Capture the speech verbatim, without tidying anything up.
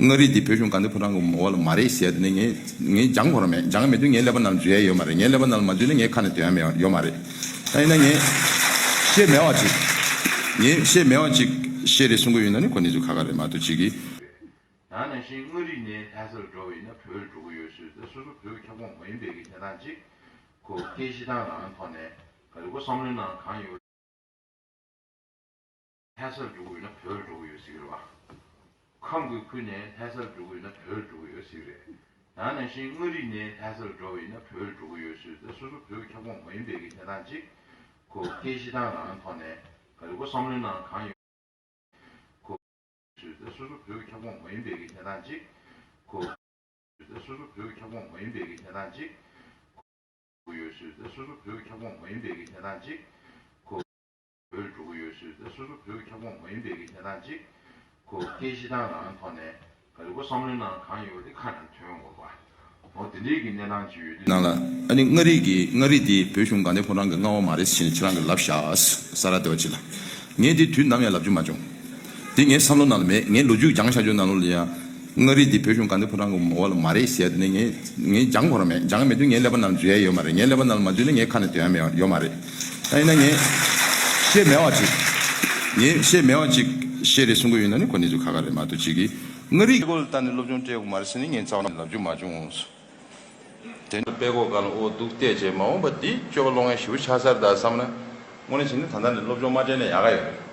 མངའ་རིས་འདི་བོད་གཞུང་དགའ་ལྡན་ཕོ་བྲང་གི་འོག་ལ་མ་རེད་ཟེར་ཡ་དེ་ནི་ངས་ངས་སྦྱང་དགོས་ར་མེད། སྦྱང་མེད་དུས་ངའི་ཀླད་པ་ནང་འཛུལ་ཡ་ཡོད་མ་རེད། ངའི་ཀླད་པ་ནང་མ་འཛུལ་ན་ངའི་ཁ་ནས་འདོན་ཡ་མེད་ཡོད་མ་རེད། ད་ཡིན་ན་ངས་བཤད་མེད་པ་ཅིག་ངས་བཤད་མེད་པ་ཅིག་བཤད་རེད་གསུང་གི་ཡོད་ན་ནི་ཁོ་གནས་ཚུལ་ཁག་ཁག་རེད་མ་གཏོགས་ཅིག་གིས། ད་ནང་བཞིན་མངའ་རིས་ནས་ལྷ་སར་འགྲོ་བ་ཡིན་ན་བོད་ལ་འགྲོ་གི་ཡོད་ཟེར་ཏེ་སོ་སོ་བོད་ཁྱབ་ཁོངས་མ་ཡིན་པའི་གི་གནས་སྟངས་ཅིག་ཁོ་སྐད་ཆ་བཤད་སྟངས་རང་ཐོག་ནས་ག་རེ་ཁོ་བསམ་བློའི་ནང་གང་ཡོད། ལྷ་སར་འགྲོ་གི་ཡོད་ན་བོད་ལ་འགྲོ་གི་ཡོད་ཟེར་གི་རེད་བ། ཁམས་ཀྱི་ཁུལ་ནས་ལྷ་སར་འགྲོ་གི་ཡོད་ན་བོད་ལ་འགྲོ་གི་ཡོད་ཟེར་གི་རེད། ད་ནང་བཞིན་མངའ་རིས་ནས་ལྷ་སར་འགྲོ་བ་ཡིན་ན་བོད་ལ་འགྲོ་གི་ཡོད་ཟེར་ཏེ་སོ་སོ་བོད་ཁྱབ་ཁོངས་མ་ཡིན་པའི་གི་གནས་སྟངས་ཅིག་ཁོ་སྐད་ཆ་བཤད་སྟངས་རང་ཐོག་ནས་ག་རེ་ཁོ་བསམ་བློའི་ནང་གང་ཡོད། ཁོ་སོ་སོ་བོད་ཁྱབ་ཁོངས་མ་ཡིན་པའི་གི་གནས་སྟངས་ཅིག་ཁོ་སོ་སོ་བོད་ཁྱབ་ཁོངས་མ་ཡིན་པའི་གི་གནས་སྟངས་ཅིག་ཁོ་ཡོད་ཟེར་ཏེ་སོ་སོ་བོད་ཁྱབ་ཁོངས་མ་ཡིན་པའི་གི་གནས་སྟངས་ཅིག་ཁོ་བོད་འགྲོ་གི་ཡོད་ཟེར་ཏེ་སོ་སོ་བོད་ཁྱབ་ཁོངས་མ་ཡིན་པའི་གི་གནས་སྟངས་ཅིག་ཁོ་སྐད་ཆ་བཤད་སྟངས་རང་ཐོག་ནས་ག་རེ་ཁོ་བསམ་བློའི་ནང་གང་ཡོད་དེ་ཁ་ནས་ཐོན་ཡོང་དགོས་པ། འོ་དེ་འདྲའི་གི་གནས་སྟངས་ཅིག་ཡོད་དུས་ནང་ལ་ཨ་ནི་མངའ་རིས་ཀྱི་མངའ་རིས་དེ་བོད་གཞུང་དགའ་ལྡན་ཕོ་བྲང་གི་མངའ་འོག་མ་རེད་ཟེར་ནས་ཁྱེད་རང་གིས་ལབ་བཞག་ས་ར་དེ་བ་ཅི་ལ། ངས་དེ་དུས་ནམ་ཡང་ལབ་རྒྱུ་མ་བྱུང་། དེ་ངའི་བསམ་བློ་ནང་ལ་མེད། ངའི་ལོ་རྒྱུས་སྦྱངས་བཞག་རྒྱུ་ནང་ལོགས་ལ་ཡང་མངའ་རིས་དེ་བོད་གཞུང་དགའ་ལྡན་ཕོ་བྲང་གི་འོག་ལ་མ་རེད་ཟེར་དེ་ནི་ངས་ངས་སྦྱང་དགོས་ར་མེད། སྦྱང་མེད་དུས་ངའི་ཀླད་པ་ནང་འཛུལ་ཡ་ཡོད་མ་རེད། ངའི་ཀླད་པ་ནང་ལ་མ་འཛུལ་ན་ངའི་ཁ་ནས་འདོན་ཡ་མེད་ཡོད་མ་རེད། ད་ཡིན་ན་ངས་བཤད་མེད་པ་ཅིག་ངས་བཤད་མེད་པ་ཅིག་བཤད་རེད་གསུང་གི་ཡོད་ན་ནི་ཁོ་གནས་ཚུལ་ཁག་ཁག་རེད་མ་གཏོགས་ཅིག་གིས་མངའ་རིས་སྐོར་ལ་ལྟ་ནས་སློབ་སྦྱོང་སྤྲད་དགོས་མ་རེད་ཟེར་ནས་ངས་རྩ་བ་ནས་ལབ་རྒྱུ་མ་བྱུང་། དེ་ནི་དཔྲལ་ཀོ་སྒང་ལ་ཨོ་འདུག་བལྟས་བྱས་མ་འོངས་པ་འདི་སྤྱོད་པ་ལོག་མཁན་ཞེ་པོ་ཆགས་ཚར་ད་བསམ་ན་དངོས་གནས་བྱས་ན་ད་ལྟ་ནས་སློབ་སྦྱོང་མ་སྤྲད་ན་ཡག་ག་ཡོད་རེད།